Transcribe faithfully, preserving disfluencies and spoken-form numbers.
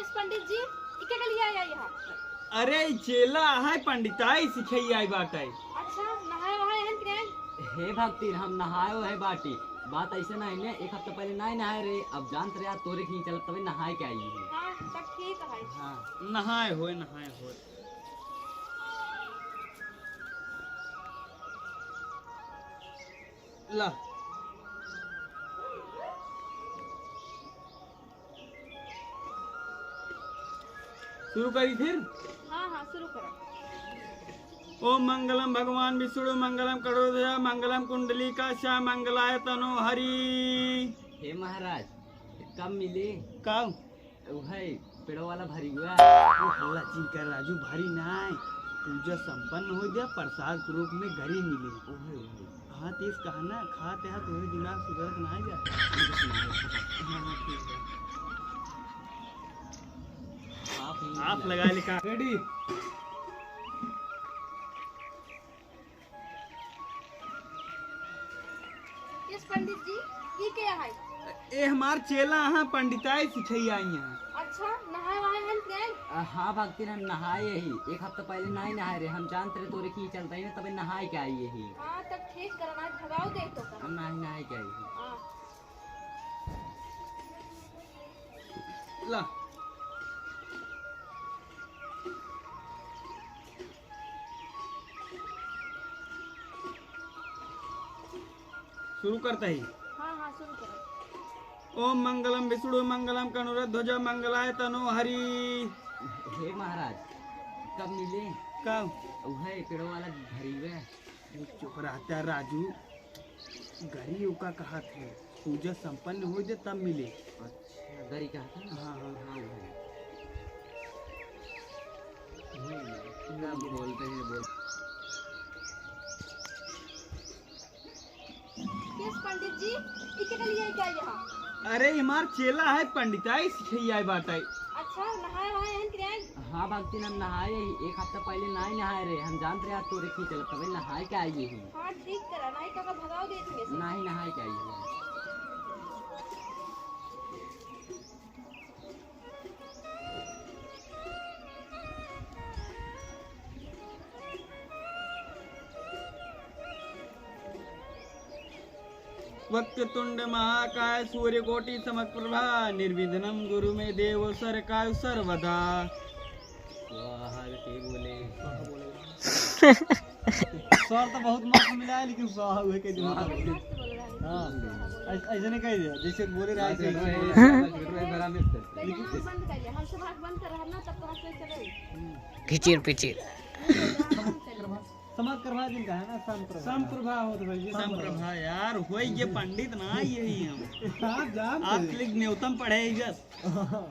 पंडित जी, इके के लिए आया यहाँ? अरे, ई चेला है, पंडिताई सिखई आई बाटे। अच्छा, नहाए वहाए हन कि नहीं? हे भक्तिन, हम नहाए वहाए बाटी। बात ऐसे नहीं ने, एक हफ्ता पहले नहीं नहाए रे, अब जानत रहे, आज तोरे खींच चलत तबे नहाए के आई है। हाँ, तब ठीक है। हाँ। नहाए होए, नहाए होए। ला। शुरू करी फिर? हाँ, हाँ, शुरू करा। ओम मंगलम भगवान विष्णु मंगलम करोदया मंगलम कुंडली काशा मंगलाय तनो हरि। हे महाराज, कब मिले? कब? उहै पेड़ो वाला भरिया। ओ हल्ला चिंकर राजू, भरी नाय। पूजा संपन्न होइ जा, प्रसाद के रूप में घरी मिले। उहै, उहै। हाँ, तेज कहा ना, खाते हैं, तुम्हें दिमाग सुधरत ना जा। हाँ, हाँ, ठीक है। आप लगा लिखा। Ready। यस पंडित जी, ई के है? ए हमार चेला हाँ, पंडिताई सिखई आई हैं। अच्छा, नहाए वहाए हन कि नहीं? अ, हाँ भक्तिन, हम नहाए ही। एक हफ्ता पहले नहीं नहाए रे, हम जानत रहे तोरे की चलता ही ना, तबे नहाए के आई ही। हाँ, तब ठीक करा, ना भगाओ दे तो कर। हम नहीं नहाए के आई ही। हाँ। ला। शुरू करता ही। हाँ, हाँ, शुरू करो। ओम मंगलम विष्णु मंगलम करुणध्वज मंगलाय तनो हरि। हे महाराज, कब मिले? कब? उहै पेड़ो वाला घरी वे। चुप रहता राजू, घरी ओका कहा थे, पूजा संपन्न होइ दे तब मिले। अच्छा, घरी कहा था? हाँ, हाँ। हाँ, उहै। ना बोलते हैं, बोल। यस पंडित जी, ई के लिए क्या यहाँ? अरे, हमार चेला है, पंडिताई सिखई आई बाटे। अच्छा, नहाए वहाए हन कि नहीं? हाँ भक्तिन, हम नहाए ही। एक हफ्ता पहले नहीं नहाए रे, हम जानत रहे आज तोरे खींच चलत तबे नहाए के आई ही। हाँ, ठीक करा, नहीं तो का भगाओ दे तुम्हें से। नहीं, नहाए के आई ही। वक्रतुंड महाकाय सूर्यकोटि समप्रभा, निर्विघ्नं कुरु मे देव सर्वकार्येषु सर्वदा। स्वाहा के बोले। स्वर तो बहुत मस्त मिला है, लेकिन स्वाहा हुए के जो स्वाहा होता है। बोले। हाँ, ऐस-, ऐसे नहीं कह दिया, जैसे बोले रहा, ऐसे ही। हाँ। लेकिन हम बंद कर लिया, हम सब हाथ बंद कर रहा ना, तब तो हाथ में चले। घिचिर पिचिर। समाज प्रभा जिनका है ना, संप्रभा। संप्रभा होत भाई, संप्रभा। संप्रभा यार, होई ये पंडित ना, यही हम। आप जान आप थे। खाली न्यूनतम पढ़े ही बस। हाँ।